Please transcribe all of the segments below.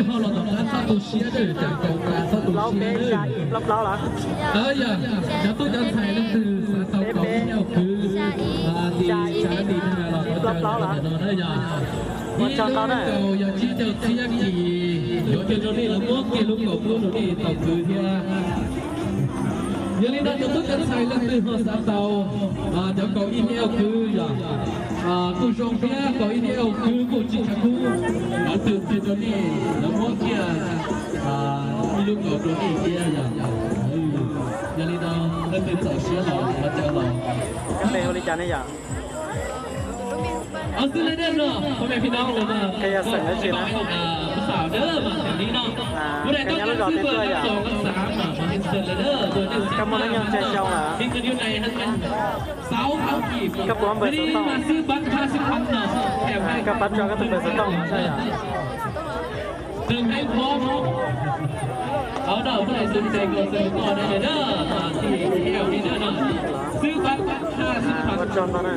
Ho los tom qab txhob tu siab, cov kaus tas txhob tu siab. Yog cov tub cov ntxhais leej twg xav tau kaus ib niam kwv, tim tshav tim no los thov caw ntawm no na yog. Ib lub kaus yog tsib caug txhiab kis, yuav kiag rau nej los muab kiag lub kaus pub rau nej tau kwv thiab. Yog li no cov tub cov ntxhais leej twg ho xav tau cov kaus ib niam kwv yog kuj zoo thiab, kaus ib niam kwv kuj tsis tshav kub, lawv twb kiag rau nej, lawv muab kiag ib lub kaus rau nej thiab yog. Yog li no leej twg txaus siab los thov caw los. Kab npe hu li cas ne yom? Xwb le dej no, peb yog xeem dab tsi na? Koj nyob lub zos twg tuaj yom? Koj muaj hnub nyoog tsawg xyoo lawm? Koj puas muaj npawg xov tooj? Koj pab tso koj tus npawg xov tooj no saib yom. Ua tsaug ntau na.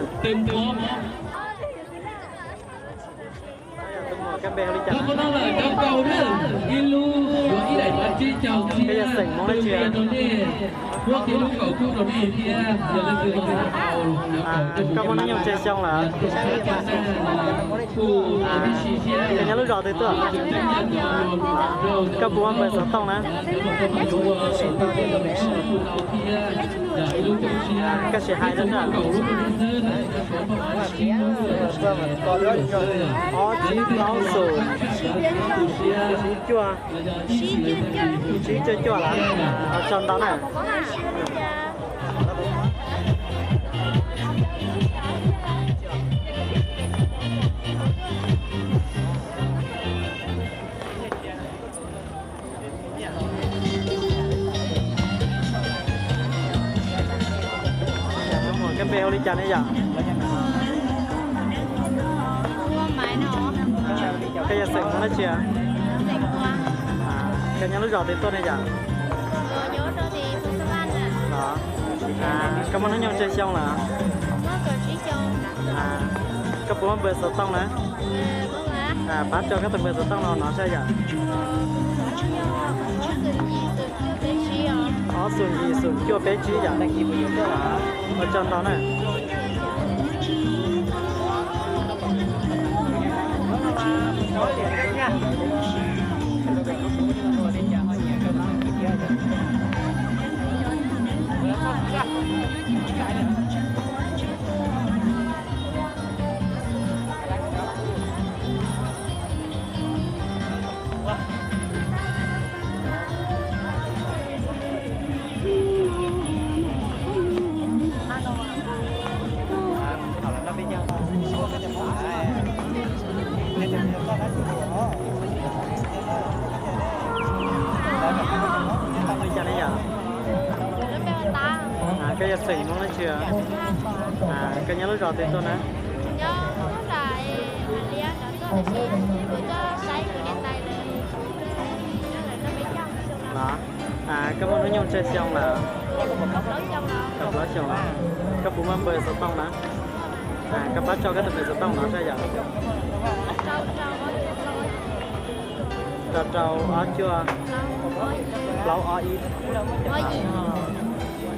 Koj puas muaj npawg xov tooj? Koj puas muaj npawg xov tooj? Ib lub yuav ib daim phav tsib caug txhiab, twb qhia rau nej, muab kiag lub kaus pub rau nej thiab. Yog leej twg ho xav tau, koj muaj hnub nyoog tsawg xyoo lawm? Koj nyob lub zos twg tuaj? Koj puas muaj npawg xov tooj na? Koj sim hais rau na. Ob tsib plaub xoom, tsib cuaj, tsib cuaj cuaj lawm. Ua tsaug ntau na. Koj npe hu li cas ne yom? Koj yog xeem Hmoob dab tsi? Koj nyob lub zos twg tuaj ne yom? Koj muaj hnub nyoog tsawg xyoo lawm? Koj puas muaj npawg xov tooj na? Pab tso koj tus npawg xov tooj no no saib yom. Ob xoom yim xoom cuaj peb tsib yom. Ua tsaug ntau na. Koj yog xeem Hmoob dab tsi? Koj nyob lub zos twg tuaj na? Koj muaj hnub nyoog tsawg xyoo lawm? Kaum plaub xyoo lawm. Koj puas muaj npawg xov tooj na? Koj pab tso koj tus npawg xov tooj no saib yom. Rau rau ob cuaj plaub ob ib.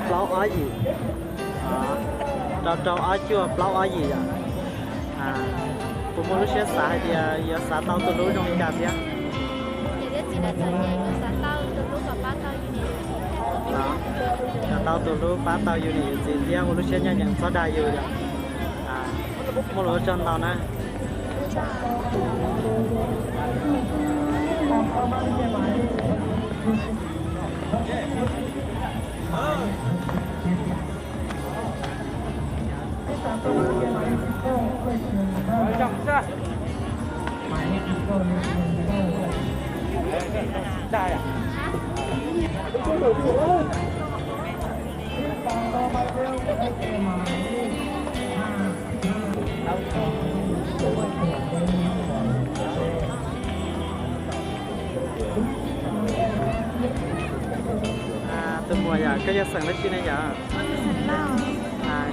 Plaub ob yim. Rau rau ob cuaj plaub ob yim yom. Puas muaj lub siab xav hais tias yuav xav tau tus hlub zoo li cas thiab? Xav tau tus hlub pab tau yus niam yus txiv thiab ua lub siab ncaj ncees txhob dag yus yom. Muaj lus ua tsaug ntau na. Tus muam yom, koj yog xeem dab tsi ne yom?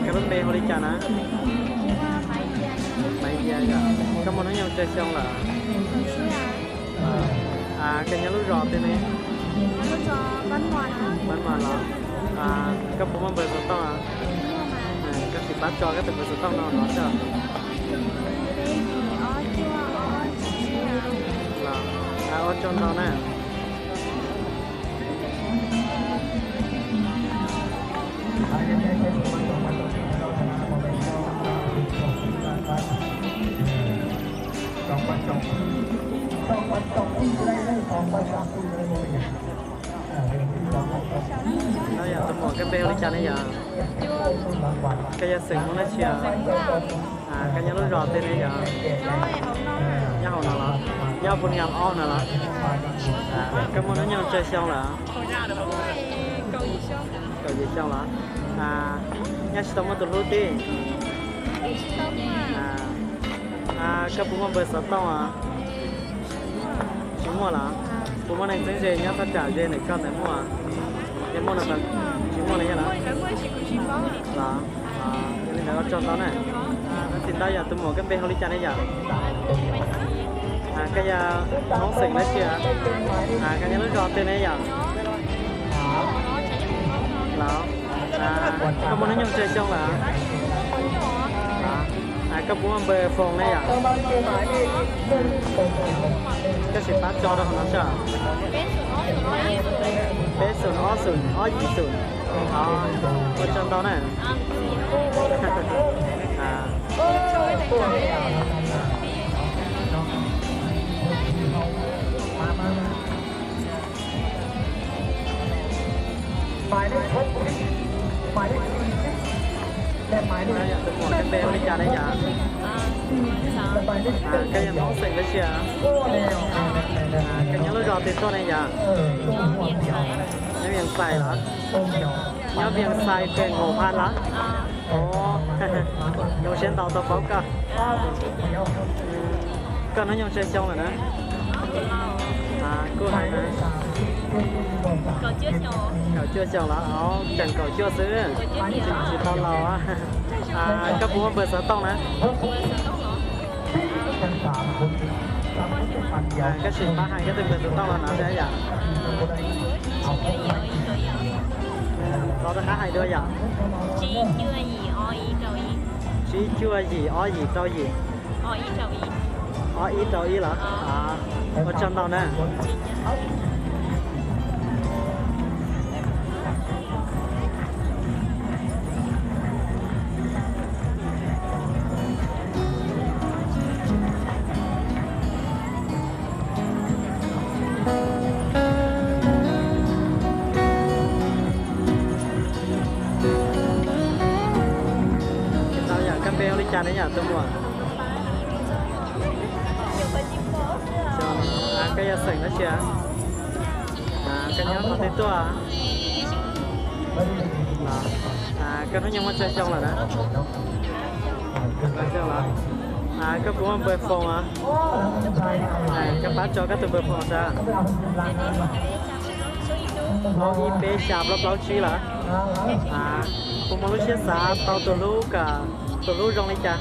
Koj lub npe hu li cas na? Maiv Yia yom. Koj muaj hnub nyoog tsawg xyoo lawm? Koj nyob lub zos twg ne? Pab Mas los. Koj puas muaj npawb xov tooj? Koj sim pab tso koj tus npawb xov tooj no los tso. Los, ua tsaug ntau na. Tus muam, koj npe hu li cas ne yom? Koj yog xeem Hmoob dab tsi? Koj nyob lub zos twg ne yom? Nyob hauv no los? Nyob Phu Niam Ob no los? Koj muaj hnub nyoog tsawg xyoo lawm? Kaum yim xyoo los? Nyob tsis tau muaj tus hlub tib? Koj puas muaj npawb xov tooj? Tsis muaj los? Puas muaj neeg txheeb ze nyob thaj tsam ze ntawm koj ntawd muaj? Yog muaj no, tsis muaj no yog los? Los, yog li ntawd ua tsaug ntau na. Tsis tau yog tus muam, koj npe hu li cas ne yom? Koj yog Hmoob xeem dab tsi? Koj nyob lub zos twg ne yom? Los, koj muaj hnub nyoog tsawg xyoo lawm? Koj puas muaj npawb foos ne yom? Koj sim pab tso rau hauv no tso. Peb xoom ob xoom ob yim xoom. Ua tsaug ntau na. Tus muam, koj npe hu li cas ne yom? Koj yog Hmoob xeem dab tsi? Koj nyob lub zos twg tuaj ne yom? Nyob Vias Xais los? Nyob Vias Xais pem Nkaum Pha los? Zoo siab ntau tau paub koj. Koj hnub nyoog tsawg xyoo lawm na? Kuj hais na, kaum cuaj xyoo los? Tseem kaum cuaj xwb, tsis tau laus. Koj puas muaj npawb xov tooj na? Koj sim pab hais koj tus npawb xov tooj los no saib yom. Los rov qab hais dua yom. Tsib cuaj yim ob yim rau yim. Ob ib rau ib los? Ua tsaug ntau na. Tsis tau yom, koj npe hu li cas ne yom tus muam? Koj yog xeem dab tsi? Koj nyob qhov twg tuaj? Koj hnub nyoog muaj tsawg xyoo lawm na? Koj puas muaj npawb foos? Koj pab tso koj tus npawb foos saib. Plaub ib peb xya plaub plaub tsib lawm. Puas muaj lub siab xav tau tus hlub, tus hlub zoo li cas?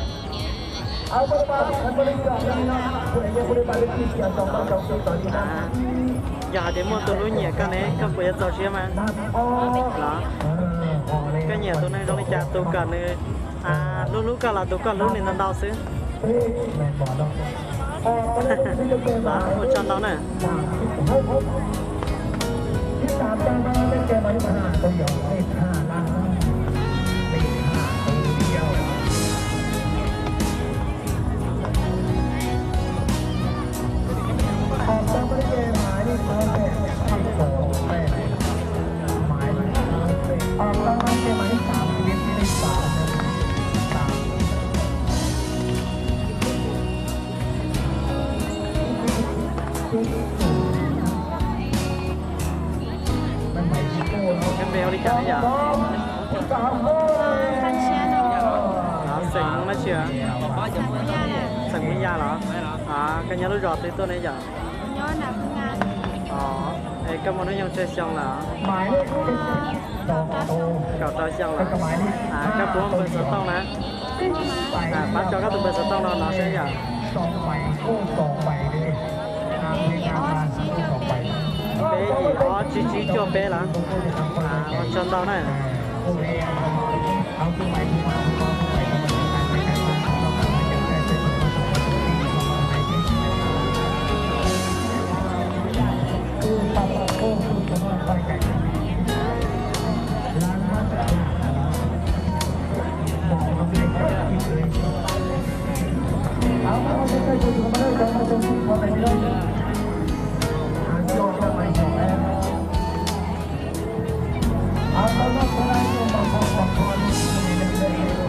Yog hais tias muaj tus hlub nyiam koj ne, koj puas yuav txaus siab mas? Los, koj nyiam tus neeg zoo li cas, tus kom nws hlub hlub koj los tus koj hlub nws ntau ntau xwb? Los, ua tsaug ntau na. Koj npe hu li cas ne yom? Xeem Hmoob dab tsi? Xeem Hmoob Yaj los? Koj nyob lub zos twg tuaj ne yom? Es koj muaj hnub nyoog tsawg xyoo lawm? Kaum rau xyoo lawm. Koj puas muaj npawb xov tooj na? Pab tso koj tus npawb xov tooj no no saib yom. Ob tsib tsib cuaj peb lawm. Ua tsaug ntau na.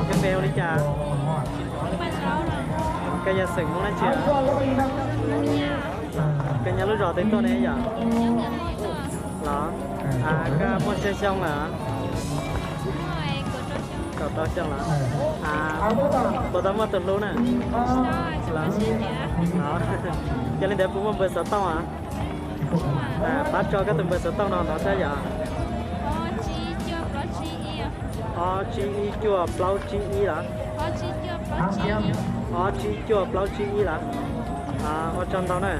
Koj npe hu li cas? Koj yog xeem Hmoob dab tsi? Koj nyob lub zos twg tuaj ne yom? Los, koj muaj tsawg xyoo lawm? Kaum rau xyoo lawm. Puas tau muaj tus hlub na? Yog li ntawd puas muaj npawb xov tooj os? Pab tso koj tus npawb xov tooj no no saib yom. Ob tsib ib cuaj plaub tsib ib los? Ob tsib cuaj plaub tsib ib los? Ua tsaug ntau na.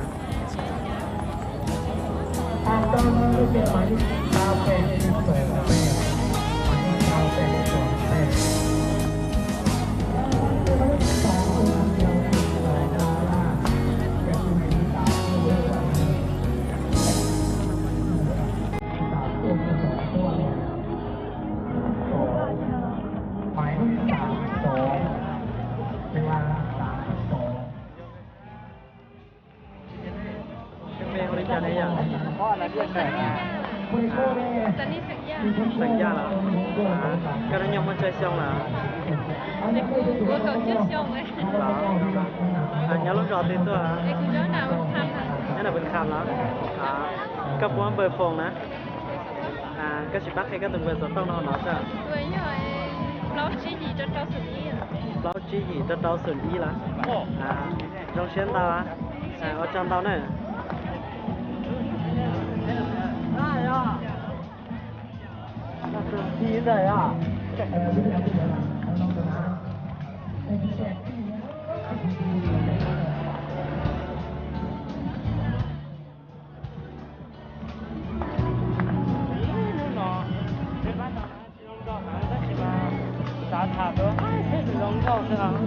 Koj npe hu li cas ne yom? Xeem Yaj los? Koj hnub nyoog muaj tsawg xyoo lawm? Los, nyob lub zos twg tuaj? Nyob Nab Pus Kham los? Koj puas muaj npawb phoos na? Koj sim pab qhia koj tus npawb xov tooj no no saib. Plaub tsib yim rau rau xoom ib los? Zoo siab ntau. Ua tsaug ntau na. Hnub no peb pab tau na, tsis zoo nkauj heev tab sis mas xav tham rau thiaj tsis zoo nkauj xwb os.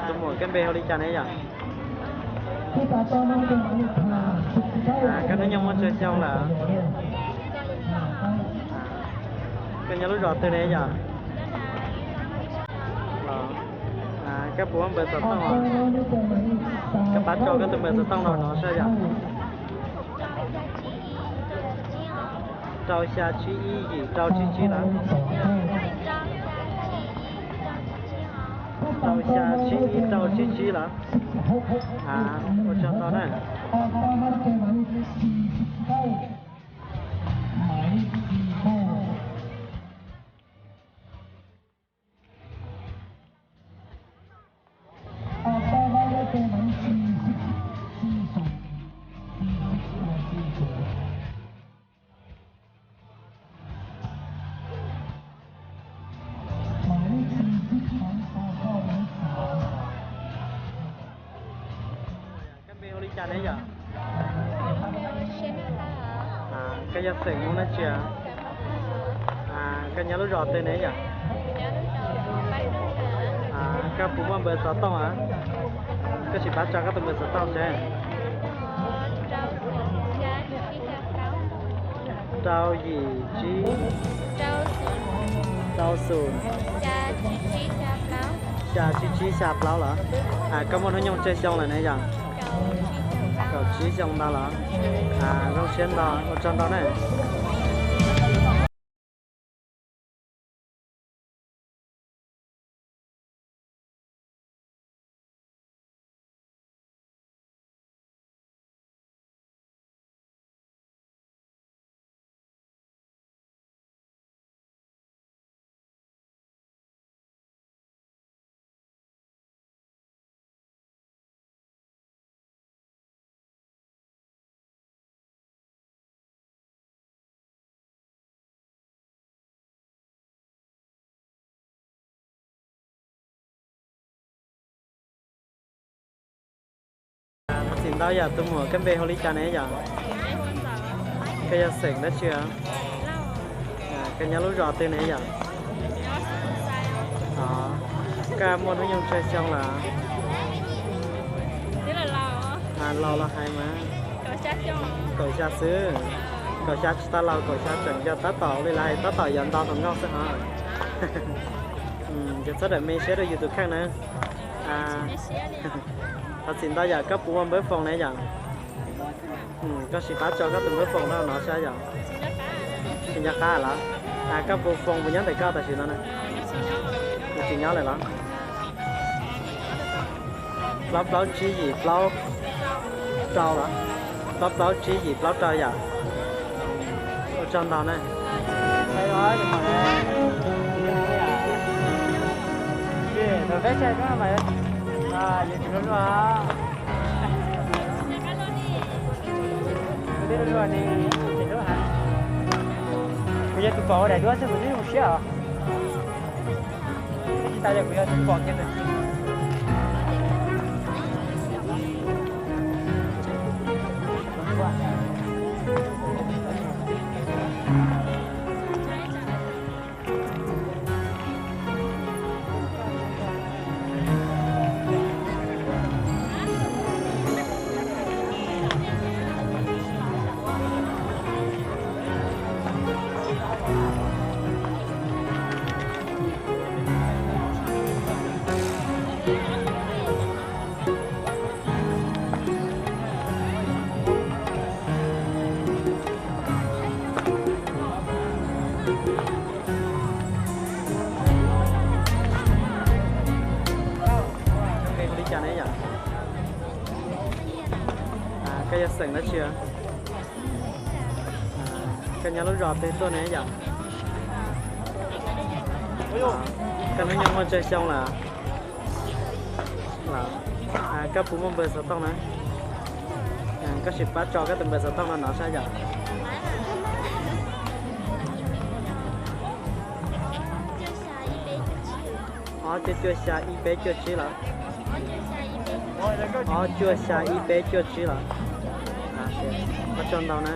Tus muam, koj npe hu li cas ne yom? Koj hnub nyoog muaj tsawg xyoo lawm? Koj nyob lub zos twg ne yom? Koj puas muaj npawb xov tooj? Koj pab tso koj tus npawb xov tooj no no saib yom. Rau xya tsib ib yim rau tsib tsib lawm. Rau xya tsib ib rau tsib tsib lawm. Ua tsaug ntau na. Koj npe hu li cas ne yom? Koj yog xeem Hmoob dab tsi? Koj nyob lub zos twg ne yom? Koj puas muaj npawb xov tooj a? Koj sim pab tso koj tus npawb xov tooj seb. Rau yim tsib, rau xoom, xya tsib tsib xya plaub los? Koj muaj hnub nyoog tsawg xyoo lawm ne yom? Kaum tsib xyoo ntau los? Zoo siab ntau, ua tsaug ntau na. Tau yom, tus muam koj npe hu li cas ne yom? Koj yog xeem dab tsi? Koj nyob lub zos twg ne yom? Koj muaj hnub nyoog tsawg xyoo lawm? Laus los hais mas. Kaum xya xwb. Kaum xya tsis tau laus, kaum xya tseem yog tab tom li lawv hais tab tom yuav nto hluas nkauj xwb hos. Ces txhob rawm me siab rau yus tus kheej na. Thov txim ntau yom, koj puas muaj npawb foos ne yom? Koj sim pab tso koj tus npawb foos rau no saib yom. Tsis nco qab los? Koj puas foos puas nyob ntawm koj tam sim no na? Nws tsis nyob lawm los? Plaub plaub tsib yim plaub rau los? Plaub plaub tsib yim plaub rau yom. Ua tsaug ntau na. Kuv yog tus pom ua daim duab xwb kuv twb zoo siab os. Twb tsis tas yog kuv yog tus pom kiag tus txiv. Koj npe hu li cas ne yom? Koj yog xeem dab tsi? Koj nyob lub zos twg tuaj ne yom? Koj hnub nyoog muaj tsawg xyoo lawm? Koj puas muaj npawb xov tooj na? Koj sim pab tso koj tus npawb xov tooj no no saib yom. Ob cuaj cuaj xya ib peb cuaj tsib los? Ob cuaj xya ib peb cuaj tsib los? Ua tsaug ntau na.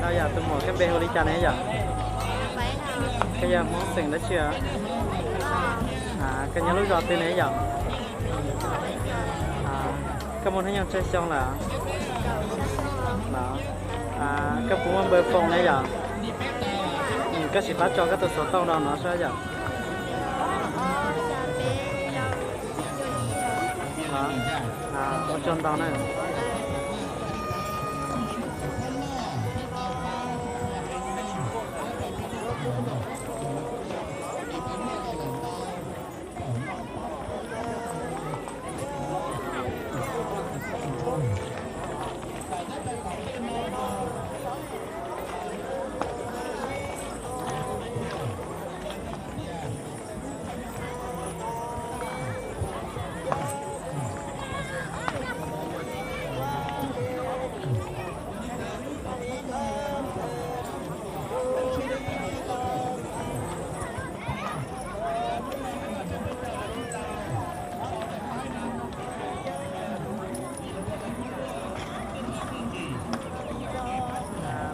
Tau yom, tus muam koj npe hu li cas ne yom? Koj yog Hmoob xeem dab tsi? Koj nyob lub zos twg ne yom? Koj muaj hnub nyoog tsawg xyoo lawm? Koj puas muaj npawb foos ne yom? Koj sim pab tso koj tus xov tooj rau no saib yom. Ua tsaug ntau na.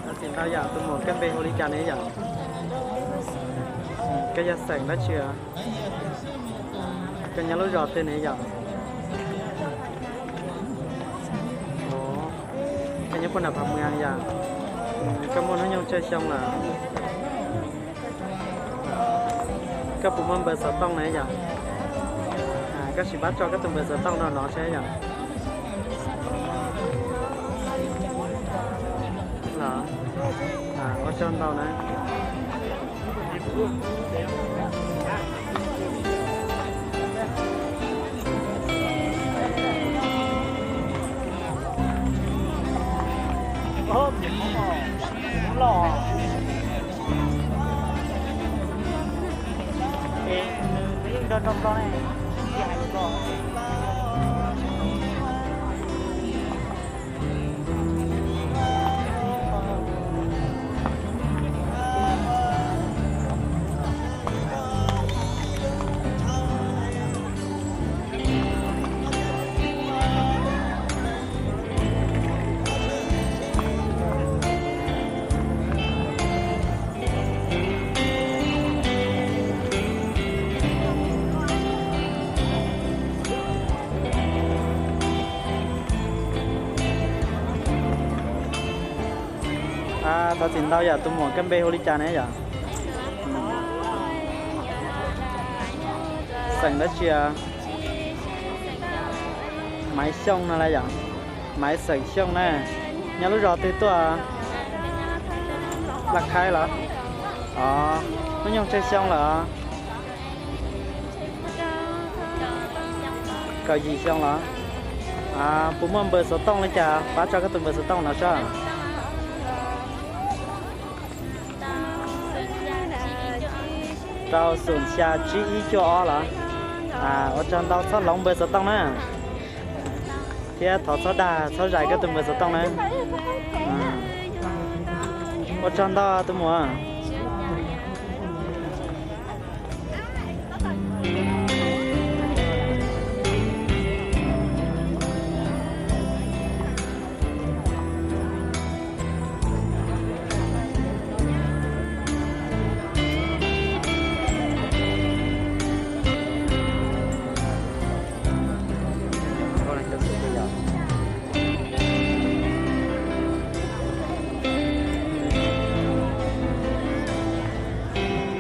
Thov txim ntau yom, tus muam koj npe hu li cas ne yom? Koj yog xeem dab tsi? Koj nyob lub zos twg ne yom? Koj nyob puag nram Phav Muas yom? Koj muaj hnub nyoog tsawg xyoo lawm? Koj puas muaj npawb xov tooj ne yom? Koj sim pab tso koj tus npawb xov tooj rau no saib yom. Ua tsaug ntau na. Thov txim ntau yom, tus muam koj npe hu li cas ne yom? Xeem dab tsi? Maiv Xyooj no las yom? Maiv xeem Xyooj na. Nyob lub zos twg tuaj? Laj Khaib los? Os, hnub nyoog tsawg xyoo lawm? Kaum yim xyoo los? Puas muaj npawb xov tooj li cas? Pab tso koj tus npawb xov tooj no saib. Rau xoom xya tsib ib cuaj ob los? Ua tsaug ntau, txhob hloov npawb xov tooj na. Thiab thov txhob dag txhob zais koj tus npawb xov tooj na. Ua tsaug ntau tus muam.